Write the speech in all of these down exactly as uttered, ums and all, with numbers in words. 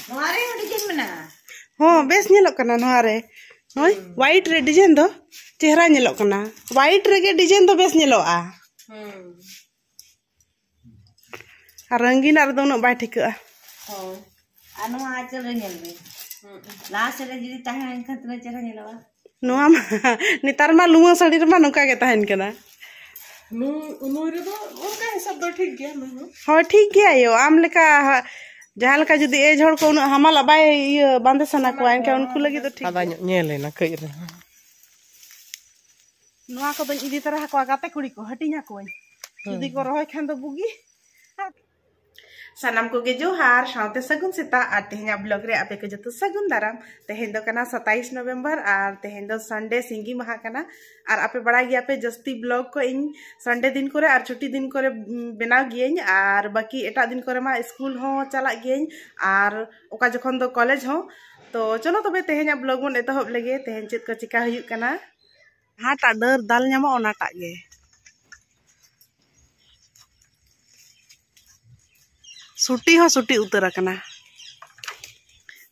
ᱱᱚᱣᱟ ᱨᱮ ᱦᱚᱸ ᱰᱤᱡᱟᱭᱤᱱ ᱢᱮᱱᱟᱜᱼᱟ᱾ ᱦᱚᱸ, ᱵᱮᱥ ᱧᱮᱞᱚᱜ ᱠᱟᱱᱟ ᱱᱚᱣᱟ ᱨᱮ᱾ ᱱᱚᱜᱼᱚᱭ ᱦᱩᱸ᱾ ᱦᱣᱟᱭᱤᱴ ᱨᱮ ᱰᱤᱡᱟᱭᱤᱱ ᱫᱚ ᱪᱮᱦᱨᱟ ᱧᱮᱞᱚᱜ ᱠᱟᱱᱟ᱾ ᱦᱣᱟᱭᱤᱴ ᱨᱮᱜᱮ ᱰᱤᱡᱟᱭᱤᱱ ᱫᱚ ᱵᱮᱥ ᱧᱮᱞᱚᱜᱼᱟ᱾ ᱦᱩᱸ᱾ ᱟᱨ ᱨᱚᱝᱜᱤᱱᱟᱜ ᱨᱮᱫᱚ ᱩᱱᱟᱹᱜ ᱵᱟᱭ ᱴᱷᱤᱠᱟᱹᱜᱼᱟ᱾ ᱦᱳᱭ᱾ ᱟᱨ ᱱᱚᱣᱟ ᱟᱸᱪᱚᱞ ᱨᱮ ᱧᱮᱞ ᱢᱮ᱾ ᱦᱩᱸ᱾ ᱞᱟᱦᱟ ᱥᱮᱫ ᱨᱮ ᱡᱩᱫᱤ ᱛᱟᱦᱮᱸ ᱞᱮᱱᱠᱷᱟᱱ ᱛᱤᱱᱟᱹᱜ ᱪᱮᱦᱨᱟ ᱧᱮᱞᱚᱜᱼᱟ᱾ ᱱᱚᱣᱟ ᱢᱟ ᱱᱮᱛᱟᱨ ᱢᱟ ᱞᱩᱢᱟᱹ ᱥᱟᱹᱲᱤ ᱨᱮᱢᱟ ᱱᱚᱝᱠᱟ ᱜᱮ ᱛᱟᱦᱮᱱ ᱠᱟᱱᱟ᱾ ᱱᱩᱭ, ᱱᱩᱭ ᱨᱮᱫᱚ ᱚᱱᱠᱟ ᱦᱤᱥᱟᱹᱵ ᱫᱚ ᱴᱷᱤᱠ ᱜᱮᱭᱟ, ᱱᱩᱭ ᱦᱚᱸ᱾ ᱦᱳᱭ, ᱴᱷᱤᱠ ᱜᱮᱭᱟ ᱭᱳ, ᱟᱢ ᱞᱮᱠᱟ ᱡᱟᱦᱟᱸ ᱞᱮᱠᱟ ᱡᱩᱫᱤ ᱮᱡᱽ ᱦᱚᱲ ᱠᱚ ᱩᱱᱟᱹᱜ ᱦᱟᱢᱟᱞᱟᱜ ᱵᱟᱭ ᱤᱭᱟᱹ ᱵᱟᱸᱫᱮ ᱥᱟᱱᱟ ᱠᱚᱣᱟ, ᱮᱱᱠᱷᱟᱱ ᱩᱱᱠᱩ ᱞᱟᱹᱜᱤᱫ ᱫᱚ ᱴᱷᱤᱠ ᱥᱟᱫᱟ ᱜᱮᱭᱟ᱾ ᱧᱚᱜ ᱧᱮᱞ ᱮᱱᱟ ᱠᱟᱹᱡ ᱨᱮᱦᱚᱸ᱾ ᱱᱚᱣᱟ ᱠᱚᱫᱚᱧ ᱤᱫᱤ ᱛᱚᱨᱟ ᱟᱠᱚᱣᱟ, ᱜᱟᱛᱮ ᱠᱩᱲᱤ ᱠᱚ ᱦᱟᱹᱴᱤᱧ ᱟᱠᱚᱣᱟᱹᱧ᱾ ᱦᱩᱸ᱾ ᱡᱩᱫᱤ ᱠᱚ ᱨᱚᱦᱚᱭ ᱠᱷᱟᱱ ᱫᱚ ᱵᱩᱜᱤ᱾ ᱥᱟᱱᱟᱢ ᱠᱚᱜᱮ ᱡᱚᱦᱟᱨ, ᱥᱟᱶᱛᱮ ᱥᱟᱹᱜᱩᱱ ᱥᱮᱛᱟᱜ ᱟᱨ ᱛᱮᱦᱮᱧᱟᱜ ᱵᱞᱚᱜ ᱨᱮ ᱟᱯᱮ ᱠᱚ ᱡᱚᱛᱚ ᱥᱟᱹᱜᱩᱱ ᱫᱟᱨᱟᱢ᱾ ᱛᱮᱦᱮᱧ ᱫᱚ ᱠᱟᱱᱟ ᱥᱟᱛᱟᱭᱤᱥ ᱱᱚᱵᱷᱮᱢᱵᱚᱨ ᱟᱨ ᱛᱮᱦᱮᱧ ᱫᱚ ᱥᱟᱱᱰᱮ ᱥᱤᱸᱜᱤ ᱢᱟᱦᱟ ᱠᱟᱱᱟ᱾ ᱟᱨ ᱟᱯᱮ ᱵᱟᱲᱟᱭ ᱜᱮᱭᱟ ᱯᱮ ᱡᱟᱹᱥᱛᱤ ᱵᱞᱚᱜ ᱠᱚ ᱤᱧ ᱥᱟᱱᱰᱮ ᱫᱤᱱ ᱠᱚᱨᱮ ᱟᱨ ᱪᱷᱩᱴᱤ ᱫᱤᱱ ᱠᱚᱨᱮ, ᱩᱢ, ᱵᱮᱱᱟᱣ ᱜᱤᱭᱟᱹᱧ, ᱟᱨ ᱵᱟᱹᱠᱤ ᱮᱴᱟᱜ ᱫᱤᱱ ᱠᱚᱨᱮ ᱢᱟ ᱥᱠᱩᱞ ᱦᱚᱸ ᱪᱟᱞᱟᱜ ᱜᱤᱭᱟᱹᱧ ᱟᱨ ᱚᱠᱟ ᱡᱚᱠᱷᱚᱱ ᱫᱚ ᱠᱚᱞᱮᱡᱽ ᱦᱚᱸ᱾ ᱛᱚ ᱪᱚᱞᱚ ᱛᱚᱵᱮ ᱛᱮᱦᱮᱧᱟᱜ ᱵᱞᱚᱜ ᱵᱚᱱ ᱮᱛᱚᱦᱚᱵ ᱞᱮᱜᱮ, ᱛᱮᱦᱮᱧ ᱪᱮᱫ ᱠᱚ ᱪᱤᱠᱟ ᱦᱩᱭᱩᱜ ᱠᱟᱱᱟ᱾ ᱡᱟᱦᱟᱸᱴᱟᱜ ᱰᱟᱹᱨ ᱫᱟᱞ ᱧᱟᱢᱚᱜ ᱚᱱᱟᱴᱟᱜ ᱜᱮ᱾ ᱥᱩᱴᱤ ᱦᱚᱸ ᱥᱩᱴᱤ ᱩᱛᱟᱹᱨ ᱟᱠᱟᱱᱟ᱾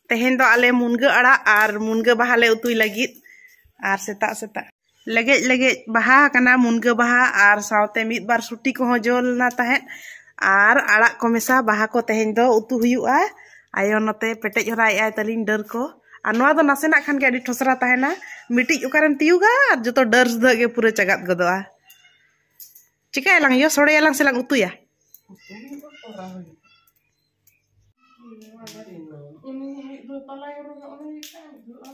ᱛᱮᱦᱮᱧ ᱫᱚ ᱟᱞᱮ ᱢᱩᱱᱜᱟᱹ ᱟᱲᱟᱜ ᱟᱨ ᱢᱩᱱᱜᱟᱹ ᱵᱟᱦᱟ ᱞᱮ ᱩᱛᱩᱭ ᱞᱟᱹᱜᱤᱫ᱾ ᱟᱨ ᱥᱮᱛᱟᱜ ᱥᱮᱛᱟᱜ ᱞᱮᱜᱮᱡ ᱞᱮᱜᱮᱡ ᱵᱟᱦᱟ ᱟᱠᱟᱱᱟ ᱢᱩᱱᱜᱟᱹ ᱵᱟᱦᱟ, ᱟᱨ ᱥᱟᱶᱛᱮ ᱢᱤᱫ ᱵᱟᱨ ᱥᱩᱴᱤ ᱠᱚᱦᱚᱸ ᱡᱚ ᱞᱮᱱᱟ ᱛᱟᱦᱮᱸᱫ᱾ ᱟᱨ ᱟᱲᱟᱜ ᱠᱚ ᱢᱮᱥᱟ ᱵᱟᱦᱟ ᱠᱚ ᱛᱮᱦᱮᱧ ᱫᱚ ᱩᱛᱩ ᱦᱩᱭᱩᱜᱼᱟ᱾ ᱟᱭᱳ ᱱᱚᱛᱮ ᱯᱮᱴᱮᱡ ᱦᱚᱨᱟᱭᱮᱫ ᱟᱭ ᱛᱟᱹᱞᱤᱧ ᱰᱟᱹᱨ ᱠᱚ᱾ ᱟᱨ ᱱᱚᱣᱟ ᱫᱚ ᱱᱟᱥᱮᱱᱟᱜ ᱠᱷᱟᱱ ᱜᱮ ᱟᱹᱰᱤ ᱴᱷᱚᱥᱨᱟ ᱛᱟᱦᱮᱱᱟ, ᱢᱤᱫᱴᱤᱡ ᱚᱠᱟᱨᱮᱢ ᱛᱤᱭᱩᱜᱟ ᱟᱨ ᱡᱚᱛᱚ ᱰᱟᱹᱨ ᱥᱩᱫᱷᱟᱹᱜ ᱜᱮ ᱯᱩᱨᱟᱹ ᱪᱟᱜᱟᱫ ᱜᱚᱫᱚᱜᱼᱟ᱾ ᱪᱤᱠᱟᱹᱭᱟᱞᱟᱝ ᱭᱳ, ᱥᱚᱲᱮᱭᱟᱞᱟᱝ ᱥᱮᱞᱟᱝ ᱩᱛᱩᱭᱟ? ᱩᱱᱤ ᱢᱤᱫ ᱫᱚ ᱛᱟᱞᱟᱭ ᱨᱚᱜᱟ, ᱩᱱᱤ ᱢᱤᱫᱴᱟᱝ ᱫᱩᱲᱩᱵᱼᱟ᱾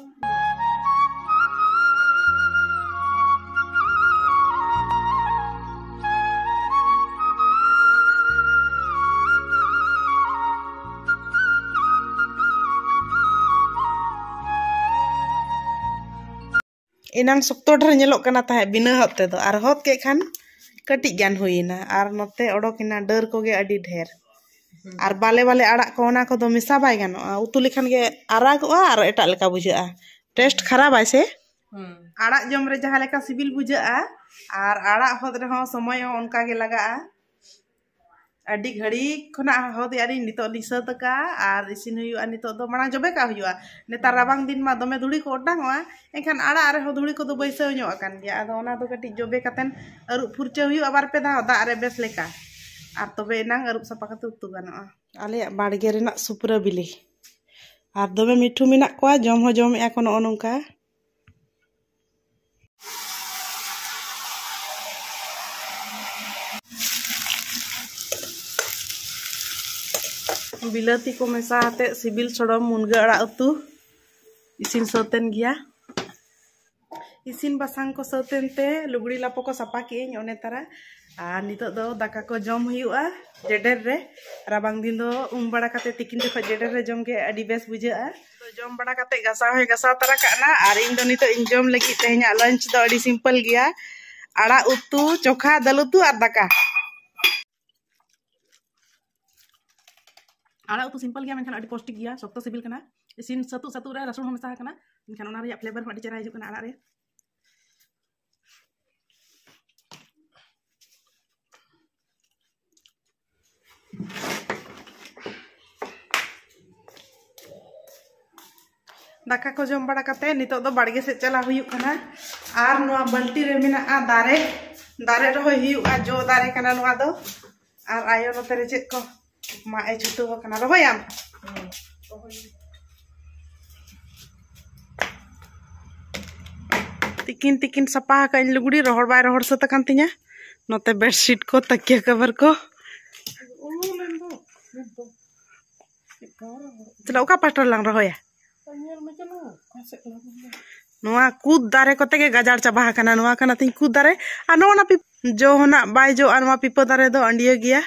ᱮᱱᱟᱝ ᱥᱚᱠᱛᱚ ᱰᱷᱮᱨ ᱧᱮᱞᱚᱜ ᱠᱟᱱᱟ ᱛᱟᱦᱮᱸᱫ ᱵᱤᱱᱟᱹ ᱦᱚᱫ ᱛᱮᱫᱚ, ᱟᱨ ᱦᱚᱫ ᱠᱮᱫ ᱠᱷᱟᱱ ᱠᱟᱹᱴᱤᱡ ᱜᱟᱱ ᱦᱩᱭᱮᱱᱟ᱾ ᱟᱨ ᱱᱚᱛᱮ ᱚᱰᱚᱠᱮᱱᱟ ᱰᱟᱹᱨ ᱠᱚᱜᱮ ᱟᱹᱰᱤ ᱰᱷᱮᱨ᱾ ᱦᱩᱸ᱾ ᱟᱨ ᱵᱟᱞᱮ ᱵᱟᱞᱮ ᱟᱲᱟᱜ ᱠᱚ, ᱚᱱᱟ ᱠᱚᱫᱚ ᱢᱮᱥᱟ ᱵᱟᱭ ᱜᱟᱱᱚᱜᱼᱟ, ᱩᱛᱩ ᱞᱮᱠᱷᱟᱱ ᱜᱮ ᱟᱨᱟᱜᱚᱜᱼᱟ ᱟᱨ ᱮᱴᱟᱜ ᱞᱮᱠᱟ ᱵᱩᱡᱷᱟᱹᱜᱼᱟ, ᱴᱮᱥᱴ ᱠᱷᱟᱨᱟᱯᱟᱭ ᱥᱮ᱾ ᱦᱩᱸ᱾ ᱟᱲᱟᱜ ᱡᱚᱢ ᱨᱮ ᱡᱟᱦᱟᱸ ᱞᱮᱠᱟ ᱥᱤᱵᱤᱞ ᱵᱩᱡᱷᱟᱹᱜᱼᱟ, ᱟᱨ ᱟᱲᱟᱜ ᱦᱚᱫ ᱨᱮᱦᱚᱸ ᱥᱚᱢᱚᱭ ᱦᱚᱸ ᱚᱱᱠᱟ ᱜᱮ ᱞᱟᱜᱟᱜᱼᱟ᱾ ᱟᱹᱰᱤ ᱜᱷᱟᱹᱲᱤᱡ ᱠᱷᱚᱱᱟᱜ ᱦᱚᱦᱚᱫᱮᱜᱼᱟ ᱞᱤᱧ, ᱱᱤᱛᱚᱜ ᱞᱤᱧ ᱥᱟᱹᱛ ᱟᱠᱟᱫᱼᱟ ᱟᱨ ᱤᱥᱤᱱ ᱦᱩᱭᱩᱜᱼᱟ᱾ ᱱᱤᱛᱚᱜ ᱫᱚ ᱢᱟᱲᱟᱝ ᱡᱚᱵᱮ ᱠᱟᱜ ᱦᱩᱭᱩᱜᱼᱟ᱾ ᱱᱮᱛᱟᱨ ᱨᱟᱵᱟᱝ ᱫᱤᱱ ᱢᱟ ᱫᱚᱢᱮ ᱫᱷᱩᱲᱤ ᱠᱚ ᱚᱴᱟᱝᱚᱜᱼᱟ, ᱮᱱᱠᱷᱟᱱ ᱟᱲᱟᱜ ᱨᱮᱦᱚᱸ ᱫᱷᱩᱲᱤ ᱠᱚᱫᱚ ᱵᱟᱹᱭᱥᱟᱹᱣ ᱧᱚᱜ ᱟᱠᱟᱱ ᱜᱮᱭᱟ᱾ ᱟᱫᱚ ᱚᱱᱟ ᱫᱚ ᱠᱟᱹᱴᱤᱡ ᱡᱚᱵᱮ ᱠᱟᱛᱮᱱ ᱟᱹᱨᱩᱵ ᱯᱷᱩᱨᱪᱟᱹ ᱦᱩᱭᱩᱜᱼᱟ ᱵᱟᱨ ᱯᱮ ᱫᱷᱟᱣ ᱫᱟᱜ ᱨᱮ ᱵᱮᱥ ᱞᱮᱠᱟ, ᱟᱨ ᱛᱚᱵᱮ ᱮᱱᱟᱝ ᱟᱹᱨᱩᱵ ᱥᱟᱯᱷᱟ ᱠᱟᱛᱮ ᱩᱛᱩ ᱜᱟᱱᱚᱜᱼᱟ᱾ ᱟᱞᱮᱭᱟᱜ ᱵᱟᱲᱜᱮ ᱨᱮᱱᱟᱜ ᱥᱩᱯᱨᱟᱹ ᱵᱤᱞᱤ, ᱟᱨ ᱫᱚᱢᱮ ᱢᱤᱴᱷᱩ ᱢᱮᱱᱟᱜ ᱠᱚᱣᱟ, ᱡᱚᱢ ᱦᱚᱸ ᱡᱚᱢᱮᱜᱼᱟ ᱠᱚ ᱱᱚᱜᱼᱚ ᱱᱚᱝᱠᱟ᱾ ᱵᱤᱞᱟᱹᱛᱤ ᱠᱚ ᱢᱮᱥᱟ ᱟᱛᱮᱫ ᱥᱤᱵᱤᱞ ᱥᱚᱲᱚᱢ ᱢᱩᱱᱜᱟᱹ ᱟᱲᱟᱜ ᱩᱛᱩ ᱤᱥᱤᱱ ᱥᱟᱹᱛ ᱮᱱ ᱜᱮᱭᱟ᱾ ᱤᱥᱤᱱ ᱵᱟᱥᱟᱝ ᱠᱚ ᱥᱟᱹᱛ ᱮᱱᱛᱮ ᱞᱩᱜᱽᱲᱤ ᱞᱟᱯᱚ ᱠᱚ ᱥᱟᱯᱟ ᱠᱮᱜᱼᱟᱹᱧ ᱚᱱᱮ ᱛᱟᱨᱟ᱾ ᱟᱨ ᱱᱤᱛᱚᱜ ᱫᱚ ᱫᱟᱠᱟ ᱠᱚ ᱡᱚᱢ ᱦᱩᱭᱩᱜᱼᱟ ᱡᱮᱰᱮᱨ ᱨᱮ᱾ ᱨᱟᱵᱟᱝ ᱫᱤᱱ ᱫᱚ ᱩᱢ ᱵᱟᱲᱟ ᱠᱟᱛᱮ ᱛᱤᱠᱤᱱ ᱡᱚᱠᱷᱚᱱ ᱡᱮᱰᱮᱨ ᱨᱮ ᱡᱚᱢ ᱜᱮ ᱟᱹᱰᱤ ᱵᱮᱥ ᱵᱩᱡᱷᱟᱹᱜᱼᱟ᱾ ᱛᱚ, ᱡᱚᱢ ᱵᱟᱲᱟ ᱠᱟᱛᱮ ᱜᱟᱥᱟᱣ ᱦᱚᱸᱭ ᱜᱟᱥᱟᱣ ᱛᱟᱨᱟ ᱠᱟᱜ ᱱᱟ᱾ ᱟᱨ ᱤᱧ ᱫᱚ ᱱᱤᱛᱚᱜ ᱤᱧ ᱡᱚᱢ ᱞᱟᱹᱜᱤᱫ᱾ ᱛᱮᱦᱮᱧᱟᱜ ᱞᱟᱧᱪ ᱫᱚ ᱟᱹᱰᱤ ᱥᱤᱢᱯᱚᱞ ᱜᱮᱭᱟ, ᱟᱲᱟᱜ ᱩᱛᱩ, ᱪᱚᱠᱷᱟ, ᱫᱟᱹᱞ ᱩᱛᱩ ᱟᱨ ᱫᱟᱠᱟ᱾ ᱟᱲᱟᱜ ᱩᱛᱩ ᱥᱤᱢᱯᱚᱞ ᱜᱮᱭᱟ, ᱢᱮᱱᱠᱷᱟᱱ ᱟᱹᱰᱤ ᱯᱚᱥᱴᱤᱠ ᱜᱮᱭᱟ, ᱥᱚᱠᱛᱚ ᱥᱤᱵᱤᱞ ᱠᱟᱱᱟ᱾ ᱤᱥᱤᱱ ᱥᱟᱹᱛᱩᱜ ᱥᱟᱹᱛᱩᱜ ᱨᱮ ᱨᱟᱹᱥᱩᱱ ᱦᱚᱸ ᱢᱮᱥᱟ ᱟᱠᱟᱱᱟ, ᱢᱮᱱᱠᱷᱟᱱ ᱚᱱᱟ ᱨᱮᱭᱟᱜ ᱯᱷᱞᱮᱵᱟᱨ ᱦᱚᱸ ᱟᱹᱰᱤ ᱪᱮᱦᱨᱟ ᱦᱤᱡᱩᱜ ᱠᱟᱱᱟ ᱟᱲᱟᱜ ᱨᱮ᱾ ᱫᱟᱠᱟ ᱠᱚ ᱡᱚᱢ ᱵᱟᱲᱟ ᱠᱟᱛᱮ ᱱᱤᱛᱚᱜ ᱫᱚ ᱵᱟᱲᱜᱮ ᱥᱮᱫ ᱪᱟᱞᱟᱣ ᱦᱩᱭᱩᱜ ᱠᱟᱱᱟ᱾ ᱟᱨ ᱱᱚᱣᱟ ᱵᱟᱹᱞᱴᱤ ᱨᱮ ᱢᱮᱱᱟᱜᱼᱟ ᱫᱟᱨᱮ, ᱫᱟᱨᱮ ᱨᱚᱦᱚᱭ ᱦᱩᱭᱩᱜᱼᱟ, ᱡᱚ ᱫᱟᱨᱮ ᱠᱟᱱᱟ ᱱᱚᱣᱟ ᱫᱚ᱾ ᱟᱨ ᱟᱭᱳ ᱱᱚᱛᱮ ᱨᱮ ᱪᱮᱫ ᱠᱚ ᱢᱟᱜ ᱮ ᱪᱷᱩᱴᱟᱹᱣ ᱟᱠᱟᱱᱟ᱾ ᱨᱚᱦᱚᱭᱟᱢ? ᱛᱤᱠᱤᱱ ᱛᱤᱠᱤᱱ ᱥᱟᱯᱷᱟ ᱟᱠᱟᱫ ᱟᱹᱧ ᱞᱩᱜᱽᱲᱤ, ᱨᱚᱦᱚᱲ ᱵᱟᱭ ᱨᱚᱦᱚᱲ ᱥᱟᱹᱛ ᱟᱠᱟᱱ ᱛᱤᱧᱟ᱾ ᱱᱚᱛᱮ ᱵᱮᱰᱥᱤᱴ ᱠᱚ, ᱛᱟᱹᱠᱤᱭᱟᱹ ᱠᱚᱵᱷᱟᱨ ᱠᱚ᱾ ᱛᱟᱦᱞᱮ ᱚᱠᱟ ᱯᱟᱥᱴᱟ ᱨᱮᱞᱟᱝ ᱨᱚᱦᱚᱭᱟ? ᱱᱚᱣᱟ ᱠᱩᱫ ᱫᱟᱨᱮ ᱠᱚᱛᱮ ᱜᱮ ᱜᱟᱡᱟᱲ ᱪᱟᱵᱟ ᱟᱠᱟᱱᱟ᱾ ᱱᱚᱣᱟ ᱠᱟᱱᱟ ᱛᱤᱧ ᱠᱩᱫ ᱫᱟᱨᱮ, ᱟᱨ ᱱᱚᱜᱼᱚ ᱱᱟ ᱯᱤᱯ-, ᱡᱚ ᱦᱚᱸ ᱱᱟᱜ ᱵᱟᱭ ᱡᱚᱜᱼᱟ᱾ ᱱᱚᱣᱟ ᱯᱤᱯᱟᱹ ᱫᱟᱨᱮ ᱫᱚ ᱟᱹᱰᱤᱭᱟᱹ ᱜᱮᱭᱟ,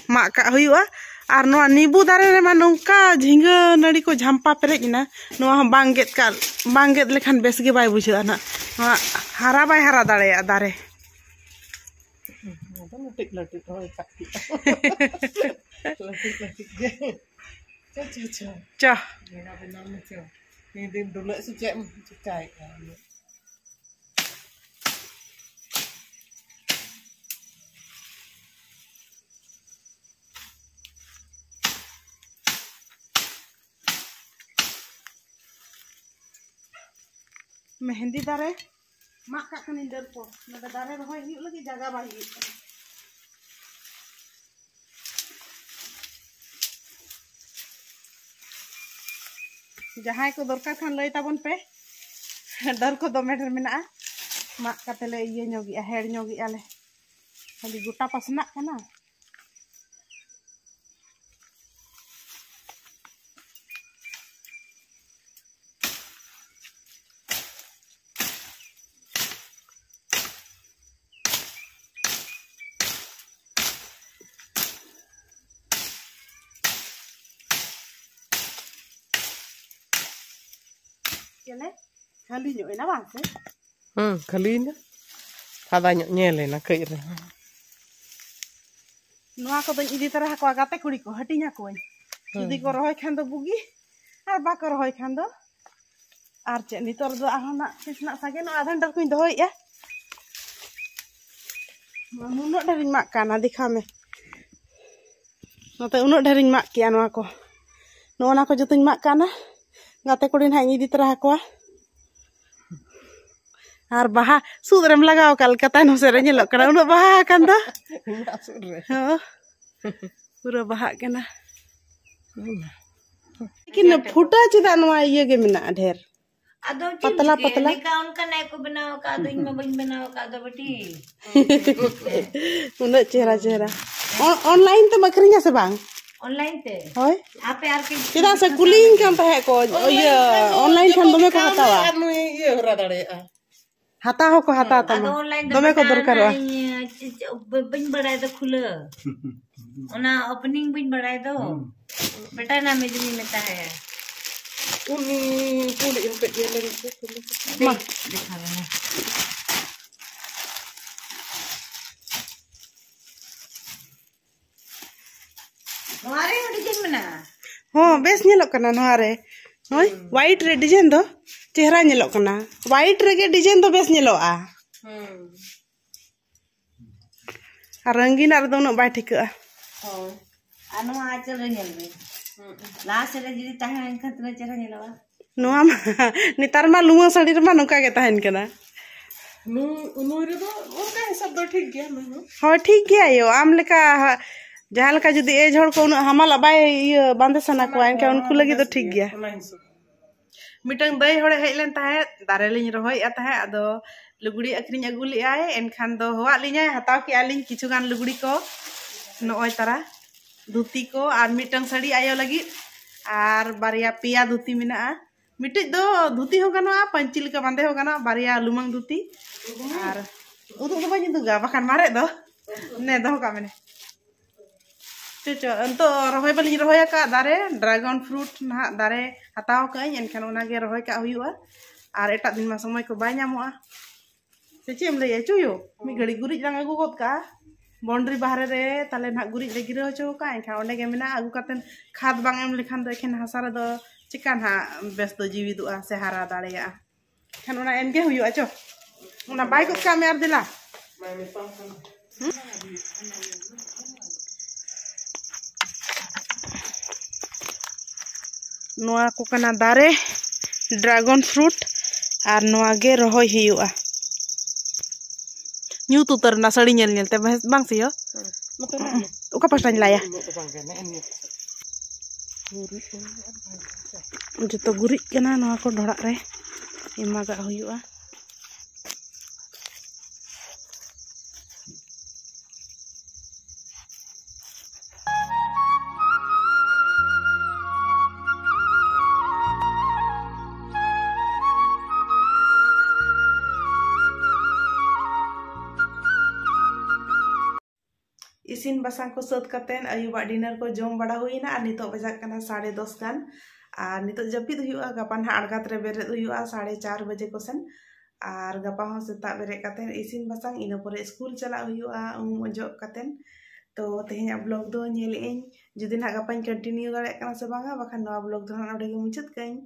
ᱢᱟᱜ ᱠᱟᱜ ᱦᱩᱭᱩᱜᱼᱟ᱾ ᱟᱨ ᱱᱚᱣᱟ ᱱᱤᱵᱩ ᱫᱟᱨᱮ ᱨᱮᱢᱟ ᱱᱚᱝᱠᱟ ᱡᱷᱤᱸᱜᱟᱹ ᱱᱟᱹᱲᱤ ᱠᱚ ᱡᱷᱟᱢᱯᱟ ᱯᱮᱨᱮᱡ ᱮᱱᱟ, ᱱᱚᱣᱟ ᱦᱚᱸ ᱵᱟᱝ ᱜᱮᱫ ᱠᱟᱜ, ᱵᱟᱝ ᱜᱮᱫ ᱞᱮᱠᱷᱟᱱ ᱵᱮᱥ ᱜᱮ ᱵᱟᱭ ᱵᱩᱡᱷᱟᱹᱜᱼᱟ ᱱᱟᱜ᱾ ᱱᱚᱣᱟ ᱦᱟᱨᱟ ᱵᱟᱭ ᱦᱟᱨᱟ ᱫᱟᱲᱮᱭᱟᱜᱼᱟ ᱫᱟᱨᱮ᱾ ᱟᱫᱚ ᱞᱟᱹᱴᱩᱡ ᱞᱟᱹᱴᱩᱡ ᱨᱚᱦᱚᱭ ᱠᱟᱜ ᱦᱩᱭᱩᱜᱼᱟ᱾ ᱞᱟᱹᱴᱩᱡ ᱞᱟᱹᱴᱩᱡ ᱜᱮ᱾ ᱪᱚ, ᱪᱚ, ᱪᱚ᱾ ᱪᱚ᱾ ᱵᱮᱱᱟᱣ, ᱵᱮᱱᱟᱣ ᱢᱮ ᱪᱚ᱾ ᱢᱤᱫ ᱫᱤᱱ ᱰᱩᱞᱟᱹᱜ ᱥᱮ ᱪᱮᱫ ᱮᱢ ᱪᱤᱠᱟᱭᱮᱫᱼᱟ? ᱢᱮᱦᱮᱸᱫᱤ ᱫᱟᱨᱮ ᱢᱟᱜ ᱠᱟᱜ ᱠᱟᱹᱱᱟᱹᱧ ᱰᱟᱹᱨ ᱠᱚ, ᱱᱚᱰᱮ ᱫᱟᱨᱮ ᱨᱚᱦᱚᱭ ᱦᱩᱭᱩᱜ ᱞᱟᱹᱜᱤᱫ ᱡᱟᱭᱜᱟ ᱵᱟᱭ ᱦᱩᱭᱩᱜ ᱠᱟᱱᱟ᱾ ᱡᱟᱦᱟᱸᱭ ᱠᱚ ᱫᱚᱨᱠᱟᱨ ᱠᱷᱟᱱ ᱞᱟᱹᱭ ᱛᱟᱵᱚᱱ ᱯᱮ, ᱰᱟᱹᱨ ᱠᱚ ᱫᱚᱢᱮ ᱰᱷᱮᱨ ᱢᱮᱱᱟᱜᱼᱟ, ᱢᱟᱜ ᱠᱟᱛᱮ ᱞᱮ ᱤᱭᱟᱹ ᱧᱚᱜᱮᱜᱼᱟ, ᱦᱮᱲ ᱧᱚᱜᱮᱜᱼᱟ ᱞᱮ, ᱠᱷᱟᱹᱞᱤ ᱜᱚᱴᱟ ᱯᱟᱥᱱᱟᱜ ᱠᱟᱱᱟ᱾ ᱪᱮᱞᱮ ᱠᱷᱟᱹᱞᱤ ᱧᱚᱜ ᱮᱱᱟ ᱵᱟᱝ ᱥᱮ? ᱦᱩᱸ, ᱠᱷᱟᱹᱞᱤᱭᱮᱱᱟ᱾ ᱥᱟᱫᱟ ᱧᱚᱜ ᱧᱮᱞ ᱮᱱᱟ ᱠᱟᱹᱡ ᱨᱮᱦᱚᱸ᱾ ᱱᱚᱣᱟ ᱠᱚᱫᱚᱧ ᱤᱫᱤ ᱛᱚᱨᱟ ᱟᱠᱚᱣᱟ ᱜᱟᱛᱮ ᱠᱩᱲᱤ ᱠᱚ, ᱦᱟᱹᱴᱤᱧ ᱟᱠᱚᱣᱟᱹᱧ᱾ ᱦᱩᱸ, ᱡᱩᱫᱤ ᱠᱚ ᱦᱩᱸ᱾ ᱨᱚᱦᱚᱭ ᱠᱷᱟᱱ ᱫᱚ ᱵᱩᱜᱤ, ᱟᱨ ᱵᱟᱠᱚ ᱨᱚᱦᱚᱭ ᱠᱷᱟᱱ ᱫᱚ ᱟᱨ ᱪᱮᱫ, ᱱᱤᱛᱚᱜ ᱫᱚ ᱟᱨᱦᱚᱸ ᱱᱟᱜ ᱛᱤᱥ ᱱᱟᱜ ᱥᱟᱜᱮᱱᱚᱜᱼᱟ, ᱟᱫᱷᱟᱱ ᱰᱟᱹᱨ ᱠᱚᱧ ᱫᱚᱦᱚᱭᱮᱫᱼᱟ᱾ ᱱᱩᱱᱟᱹᱜ ᱰᱷᱮᱨᱤᱧ ᱢᱟᱜ ᱠᱟᱜᱼᱟ, ᱫᱮᱠᱷᱟᱣ ᱢᱮ᱾ ᱱᱚᱛᱮ ᱩᱱᱟᱹᱜ ᱰᱷᱮᱨᱤᱧ ᱢᱟᱜ ᱠᱮᱜᱼᱟ ᱱᱚᱣᱟ ᱠᱚ᱾ ᱱᱚᱜᱼᱚ ᱱᱟ ᱠᱚ ᱡᱚᱛᱚᱧ ᱢᱟᱜ ᱠᱟᱜᱼᱟ᱾ ᱜᱟᱛᱮ ᱠᱩᱲᱤ ᱱᱟᱦᱟᱜ ᱤᱧ ᱤᱫᱤ ᱛᱚᱨᱟ ᱟᱠᱚᱣᱟ᱾ ᱟᱨ ᱵᱟᱦᱟ ᱥᱩᱫ ᱨᱮᱢ ᱞᱟᱜᱟᱣ ᱟᱠᱟᱫ ᱞᱮᱠᱟ ᱛᱟᱭᱱᱚᱢ ᱥᱮᱫ ᱨᱮ ᱧᱮᱞᱚᱜ ᱠᱟᱱᱟ, ᱩᱱᱟᱹᱜ ᱵᱟᱦᱟ ᱟᱠᱟᱱ ᱫᱚ᱾ ᱤᱧᱟᱹᱜ ᱥᱩᱫ ᱨᱮ᱾ ᱦᱚᱸ, ᱯᱩᱨᱟᱹ ᱵᱟᱦᱟᱜ ᱠᱟᱱᱟ᱾ ᱞᱮᱠᱤᱱ ᱯᱷᱩᱴᱟᱹ ᱪᱮᱫᱟᱜ ᱱᱚᱣᱟ ᱤᱭᱟᱹ ᱜᱮ ᱢᱮᱱᱟᱜᱼᱟ ᱰᱷᱮᱨ? ᱟᱫᱚ ᱪᱮᱫ ᱯᱟᱛᱞᱟ ᱪᱤᱠᱟᱹᱭᱟ? ᱯᱟᱛᱞᱟ᱾ ᱱᱮᱠᱟ ᱚᱱᱠᱟᱱᱟᱜ ᱠᱚ ᱵᱮᱱᱟᱣ ᱟᱠᱟᱫ, ᱟᱫᱚ ᱤᱧ ᱢᱟ ᱵᱟᱹᱧ ᱵᱮᱱᱟᱣ ᱟᱠᱟᱫ ᱫᱚ ᱵᱤᱴᱤ᱾ ᱩᱱᱟᱹᱜ ᱪᱮᱦᱨᱟ ᱪᱮᱦᱨᱟ᱾ ᱚ-, online ᱛᱮᱢ ᱟᱹᱠᱷᱨᱤᱧᱟ ᱥᱮ ᱵᱟᱝ? Online ᱛᱮ? ᱦᱳᱭ᱾ ᱟᱯᱮ ᱟᱨ ᱠᱤ ᱪᱮᱫᱟᱜ ᱥᱮ ᱠᱩᱞᱤᱧ ᱠᱟᱱ ᱛᱟᱦᱮᱸᱫ ᱠᱚ, ᱤᱭᱟᱹ, online ᱠᱷᱟᱱ ᱫᱚᱢᱮ ᱠᱚ ᱦᱟᱛᱟᱣᱟ᱾ ᱟᱨ ᱱᱩᱭ ᱤᱭᱟᱹ ᱦᱚᱨᱟ ᱫᱟᱲᱮᱭᱟᱜᱼᱟ᱾ ᱦᱟᱛᱟᱣ ᱦᱚᱸᱠᱚ ᱦᱟᱛᱟᱣ ᱦᱮᱸ, ᱛᱟᱢᱟ᱾ ᱟᱫᱚ online ᱫᱚ ᱫᱚᱢᱮ ᱠᱚ ᱵᱮᱴᱟ ᱫᱚᱨᱠᱟᱨᱚᱜᱼᱟ᱾ ᱚᱱᱟ ᱤᱭᱟᱹ, ᱪᱮᱫ, ᱪᱮᱫ, ᱵᱟᱹ-, ᱵᱟᱹᱧ ᱵᱟᱲᱟᱭ ᱫᱚ ᱠᱷᱩᱞᱟᱹ᱾ ᱚᱱᱟ opening ᱵᱟᱹᱧ ᱵᱟᱲᱟᱭ ᱫᱚ᱾ ᱦᱩᱸ᱾ ᱵᱮᱴᱟ ᱱᱟ ᱢᱮᱡᱽ ᱢᱮᱛᱟ ᱦᱮ᱾ ᱩᱱᱤ ᱠᱩᱞᱤ ᱤᱧ ᱠᱟᱹᱡ ᱧᱮᱞ ᱞᱮᱱ ᱜᱮ, ᱠᱩᱞᱤ ᱠᱟᱛᱮ᱾ ᱢᱟ᱾ ᱫᱮᱠᱷᱟᱣ ᱢᱮ᱾ ᱱᱚᱣᱟ ᱨᱮ ᱦᱚᱸ design ᱢᱮᱱᱟᱜᱼᱟ? ᱦᱚᱸ, ᱵᱮᱥ ᱧᱮᱞᱚᱜ ᱠᱟᱱᱟ ᱱᱚᱣᱟ ᱨᱮ᱾ ᱦᱳᱭ, ᱦᱩᱸ᱾ White ᱨᱮ design ᱫᱚ ᱪᱮᱦᱨᱟ ᱧᱮᱞᱚᱜ ᱠᱟᱱᱟ᱾ White ᱨᱮᱜᱮ design ᱫᱚ ᱵᱮᱥ ᱧᱮᱞᱚᱜᱼᱟ᱾ ᱦᱩᱸ᱾ ᱟᱨ ᱨᱚᱝᱜᱤᱱᱟᱜ ᱨᱮᱫᱚ ᱩᱱᱟᱹᱜ ᱵᱟᱭ ᱴᱷᱤᱠᱟᱹᱜᱼᱟ᱾ ᱦᱳᱭ᱾ ᱟᱨ ᱱᱚᱣᱟ ᱟᱸᱪᱚᱞ ᱨᱮ ᱧᱮᱞ ᱢᱮ᱾ ᱦᱩᱸ᱾ ᱞᱟᱦᱟ ᱥᱮᱫ ᱨᱮ ᱡᱩᱫᱤ ᱛᱟᱦᱮᱸ ᱞᱮᱱᱠᱷᱟᱱ ᱛᱤᱱᱟᱹᱜ ᱪᱮᱦᱨᱟ ᱧᱮᱞᱚᱜᱼᱟ᱾ ᱱᱚᱣᱟ ᱢᱟ ᱱᱮᱛᱟᱨ ᱢᱟ ᱞᱩᱢᱟᱹᱝ ᱥᱟᱹᱲᱤ ᱨᱮᱢᱟ ᱱᱚᱝᱠᱟ ᱜᱮ ᱛᱟᱦᱮᱱ ᱠᱟᱱᱟ᱾ ᱱᱩᱭ ᱱᱩᱭ ᱨᱮᱫᱚ ᱚᱱᱠᱟ ᱦᱤᱥᱟᱹᱵ ᱫᱚ ᱴᱷᱤᱠ ᱜᱮᱭᱟ, ᱱᱩᱭ ᱦᱚᱸ᱾ ᱦᱳᱭ, ᱴᱷᱤᱠ ᱜᱮᱭᱟ ᱟᱭᱳ, ᱟᱢ ᱞᱮᱠᱟ ᱡᱟᱦᱟᱸ ᱞᱮᱠᱟ ᱡᱩᱫᱤ ᱮᱡᱽ ᱦᱚᱲ ᱠᱚ ᱩᱱᱟᱹᱜ ᱦᱟᱢᱟᱞᱟᱜ ᱵᱟᱭ ᱤᱭᱟᱹ ᱵᱟᱸᱫᱮ ᱥᱟᱱᱟ ᱠᱚᱣᱟ, ᱮᱱᱠᱷᱟᱱ ᱩᱱᱠᱩ ᱞᱟᱹᱜᱤᱫ ᱫᱚ ᱴᱷᱤᱠ ᱜᱮᱭᱟ᱾ ᱚᱱᱟ ᱦᱤᱥᱟᱹᱵ᱾ ᱢᱤᱫᱴᱟᱝ ᱫᱟᱹᱭ ᱦᱚᱲᱮ ᱦᱮᱡ ᱞᱮᱱ ᱛᱟᱦᱮᱸᱫ, ᱫᱟᱨᱮ ᱞᱤᱧ ᱨᱚᱦᱚᱭᱮᱫᱼᱟ ᱛᱟᱦᱮᱸᱫ, ᱟᱫᱚ ᱞᱩᱜᱽᱲᱤ ᱟᱹᱠᱷᱨᱤᱧ ᱟᱹᱜᱩ ᱞᱮᱫᱼᱟᱭ, ᱮᱱᱠᱷᱟᱱ ᱫᱚ ᱦᱚᱦᱚᱣᱟᱫ ᱞᱤᱧᱟᱭ, ᱦᱟᱛᱟᱣ ᱠᱮᱫᱼᱟ ᱞᱤᱧ ᱠᱤᱪᱷᱩ ᱜᱟᱱ ᱞᱩᱜᱽᱲᱤ ᱠᱚ, ᱱᱚᱜᱼᱚᱭ ᱛᱟᱨᱟ ᱫᱷᱩᱛᱤ ᱠᱚ ᱟᱨ ᱢᱤᱫᱴᱟᱝ ᱥᱟᱹᱲᱤ ᱟᱭᱳ ᱞᱟᱹᱜᱤᱫ, ᱟᱨ ᱵᱟᱨᱭᱟ ᱯᱮᱭᱟ ᱫᱷᱩᱛᱤ ᱢᱮᱱᱟᱜᱼᱟ᱾ ᱢᱤᱫᱴᱤᱡ ᱫᱚ ᱫᱷᱩᱛᱤ ᱦᱚᱸ ᱜᱟᱱᱚᱜᱼᱟ, ᱯᱟᱹᱧᱪᱤ ᱞᱮᱠᱟ ᱵᱟᱸᱫᱮ ᱦᱚᱸ ᱜᱟᱱᱚᱜᱼᱟ, ᱵᱟᱨᱭᱟ ᱞᱩᱢᱟᱹᱝ ᱫᱷᱩᱛᱤ᱾ ᱟᱨ ᱩᱫᱩᱜ ᱫᱚ ᱵᱟᱹᱧ ᱩᱫᱩᱜᱟ, ᱵᱟᱠᱷᱟᱱ ᱢᱟᱨᱮᱜ ᱫᱚ᱾ ᱱᱮ ᱫᱚᱦᱚ ᱠᱟᱜ ᱢᱮ ᱱᱮ᱾ ᱪᱚ, ᱪᱚ, ᱱᱤᱛᱚᱜ ᱨᱚᱦᱚᱭ ᱵᱟᱹᱞᱤᱧ ᱨᱚᱦᱚᱭ ᱟᱠᱟᱫ ᱫᱟᱨᱮ, ᱰᱨᱟᱜᱚᱱ ᱯᱷᱨᱩᱴ ᱱᱟᱦᱟᱜ ᱫᱟᱨᱮ ᱦᱟᱛᱟᱣ ᱠᱟᱜ ᱟᱹᱧ, ᱮᱱᱠᱷᱟᱱ ᱚᱱᱟᱜᱮ ᱨᱚᱦᱚᱭ ᱠᱟᱜ ᱦᱩᱭᱩᱜᱼᱟ᱾ ᱟᱨ ᱮᱴᱟᱜ ᱫᱤᱱ ᱢᱟ ᱥᱚᱢᱚᱭ ᱠᱚ ᱵᱟᱭ ᱧᱟᱢᱚᱜᱼᱟ᱾ ᱥᱮ ᱪᱮᱫ ᱮᱢ ᱞᱟᱹᱭᱮᱜᱼᱟ ᱪᱩᱭᱩ? ᱢᱤᱫ ᱜᱷᱟᱹᱲᱤᱡ ᱜᱩᱨᱤᱡ ᱞᱟᱝ ᱟᱹᱜᱩ ᱜᱚᱫ ᱠᱟᱜᱼᱟ᱾ ᱵᱟᱣᱩᱱᱰᱟᱨᱤ ᱵᱟᱦᱨᱮ ᱨᱮ ᱛᱟᱦᱞᱮ ᱱᱟᱦᱟᱜ ᱜᱩᱨᱤᱡ ᱞᱮ ᱜᱤᱨᱟᱹ ᱦᱚᱪᱚ ᱠᱟᱜᱼᱟ, ᱮᱱᱠᱷᱟᱱ ᱚᱸᱰᱮ ᱜᱮ ᱢᱮᱱᱟᱜᱼᱟ᱾ ᱟᱹᱜᱩ ᱠᱟᱛᱮᱫ ᱠᱷᱟᱫᱽ ᱵᱟᱝ ᱮᱢ ᱞᱮᱠᱷᱟᱱ ᱫᱚ ᱮᱠᱷᱮᱱ ᱦᱟᱥᱟ ᱨᱮᱫᱚ ᱪᱮᱠᱟ ᱱᱟᱦᱟᱜ ᱵᱮᱥ ᱫᱚ ᱡᱤᱣᱤᱫᱚᱜᱼᱟ ᱥᱮ ᱦᱟᱨᱟ ᱫᱟᱲᱮᱭᱟᱜᱼᱟ᱾ ᱮᱱᱠᱷᱟᱱ ᱚᱱᱟ ᱮᱢ ᱜᱮ ᱦᱩᱭᱩᱜᱼᱟ᱾ ᱪᱚ, ᱚᱱᱟ ᱵᱟᱭ ᱜᱚᱫ ᱠᱟᱜ ᱢᱮ ᱟᱨ ᱫᱮᱞᱟ᱾ ᱱᱚᱣᱟ ᱠᱚ ᱠᱟᱱᱟ ᱫᱟᱨᱮ, ᱰᱨᱟᱜᱚᱱ ᱯᱷᱨᱩᱴ, ᱟᱨ ᱱᱚᱣᱟ ᱜᱮ ᱨᱚᱦᱚᱭ ᱦᱩᱭᱩᱜᱼᱟ᱾ ᱧᱩᱛ ᱩᱛᱟᱹᱨ ᱮᱱᱟ ᱥᱟᱹᱲᱤ ᱧᱮᱞ ᱧᱮᱞ ᱛᱮ, ᱵᱟᱝ ᱥᱮ ᱭᱳ? ᱚᱠᱟ ᱯᱟᱥᱴᱟᱧ ᱞᱟᱭᱟ? ᱡᱚᱛᱚ ᱜᱩᱨᱤᱡ ᱠᱟᱱᱟ, ᱱᱚᱣᱟ ᱠᱚ ᱰᱷᱚᱲᱟᱜ ᱨᱮ ᱮᱢᱟᱜᱟᱜ ᱦᱩᱭᱩᱜᱼᱟ᱾ ᱤᱥᱤᱱ ᱵᱟᱥᱟᱝ ᱠᱚ ᱥᱟᱹᱛ ᱠᱟᱛᱮᱫ ᱟᱹᱭᱩᱵᱟᱜ ᱰᱤᱱᱟᱨ ᱠᱚ ᱡᱚᱢ ᱵᱟᱲᱟ ᱦᱩᱭᱱᱟ ᱟᱨ ᱱᱤᱛᱚᱜ ᱵᱟᱡᱟᱜ ᱠᱟᱱᱟ ᱥᱟᱲᱮ ᱫᱚᱥ ᱜᱟᱱ᱾ ᱟᱨ ᱱᱤᱛᱚᱜ ᱡᱟᱹᱯᱤᱫ ᱦᱩᱭᱩᱜᱼᱟ, ᱜᱟᱯᱟ ᱱᱟᱦᱟᱜ ᱟᱬᱜᱟᱛ ᱨᱮ ᱵᱮᱨᱮᱫ ᱦᱩᱭᱩᱜᱼᱟ ᱥᱟᱲᱮ ᱪᱟᱨ ᱵᱟᱡᱮ ᱠᱚᱥᱮᱱ᱾ ᱟᱨ ᱜᱟᱯᱟ ᱦᱚᱸ ᱥᱮᱛᱟᱜ ᱵᱮᱨᱮᱫ ᱠᱟᱛᱮᱫ ᱤᱥᱤᱱ ᱵᱟᱥᱟᱝ, ᱤᱱᱟᱹ ᱯᱚᱨᱮ ᱥᱠᱩᱞ ᱪᱟᱞᱟᱜ ᱦᱩᱭᱩᱜᱼᱟ ᱩᱢ ᱚᱡᱚᱜ ᱠᱟᱛᱮᱫ᱾ ᱛᱚ ᱛᱮᱦᱮᱧᱟᱜ ᱵᱞᱚᱜ ᱫᱚ ᱧᱮᱞᱮᱫ ᱟᱹᱧ ᱡᱩᱫᱤ ᱱᱟᱦᱟᱜ ᱜᱟᱯᱟᱧ ᱠᱚᱱᱴᱤᱱᱤᱭᱩ ᱫᱟᱲᱮᱭᱟᱜ ᱠᱟᱱᱟ ᱥᱮ ᱵᱟᱝᱟ, ᱵᱟᱠᱷᱟᱱ ᱱᱚᱣᱟ ᱵᱞᱚᱜ ᱫᱚ ᱱᱟᱦᱟᱜ ᱱᱚᱰᱮ ᱜᱮ ᱢᱩᱪᱟᱹᱫ ᱠᱟᱜ ᱟᱹᱧ᱾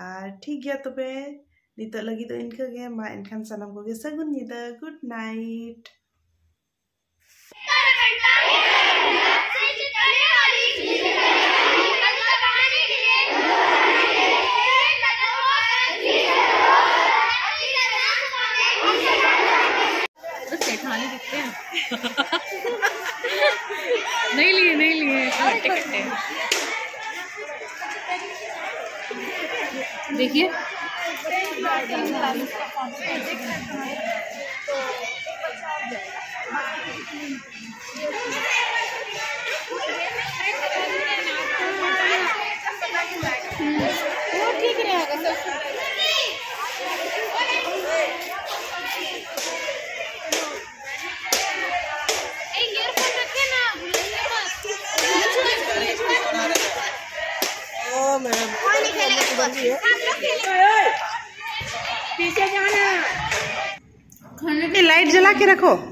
ᱟᱨ ᱴᱷᱤᱠ ᱜᱮᱭᱟ ᱛᱚᱵᱮ, ᱱᱤᱛᱚᱜ ᱞᱟᱹᱜᱤᱫ ᱫᱚ ᱤᱱᱠᱟᱹ ᱜᱮ᱾ ᱢᱟ ᱮᱱᱠᱷᱟᱱ ᱥᱟᱱᱟᱢ ᱠᱚᱜᱮ ᱥᱟᱹᱜᱩᱱ ᱧᱤᱫᱟᱹ, ᱜᱩᱰ ᱱᱟᱭᱤᱴ᱾ देखिए। वो ठीक रहेगा सब। खाने की लाइट जला के रखो।